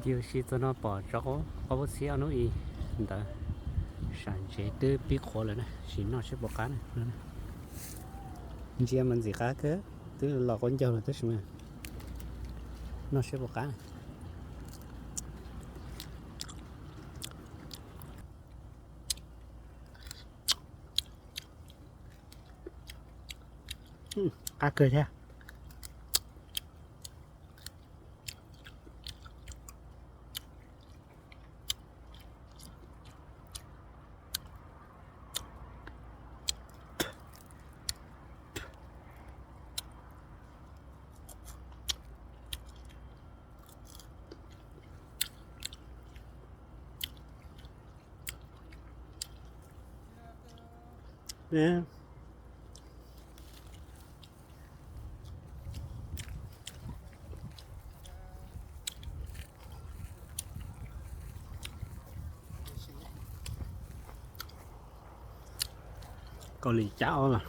Ua si txog no pom tsov qaub pub txhib ob hnub ib ntawd, sam ntsev twb pib qhuav lawm na, sim noj seb puas qab na. Ntsia mas ntxim qab kawg, twb los quav ncaug lawm tab sis mas noj seb puas qab. Qab kawg thiab. Kaus lim cab ob los.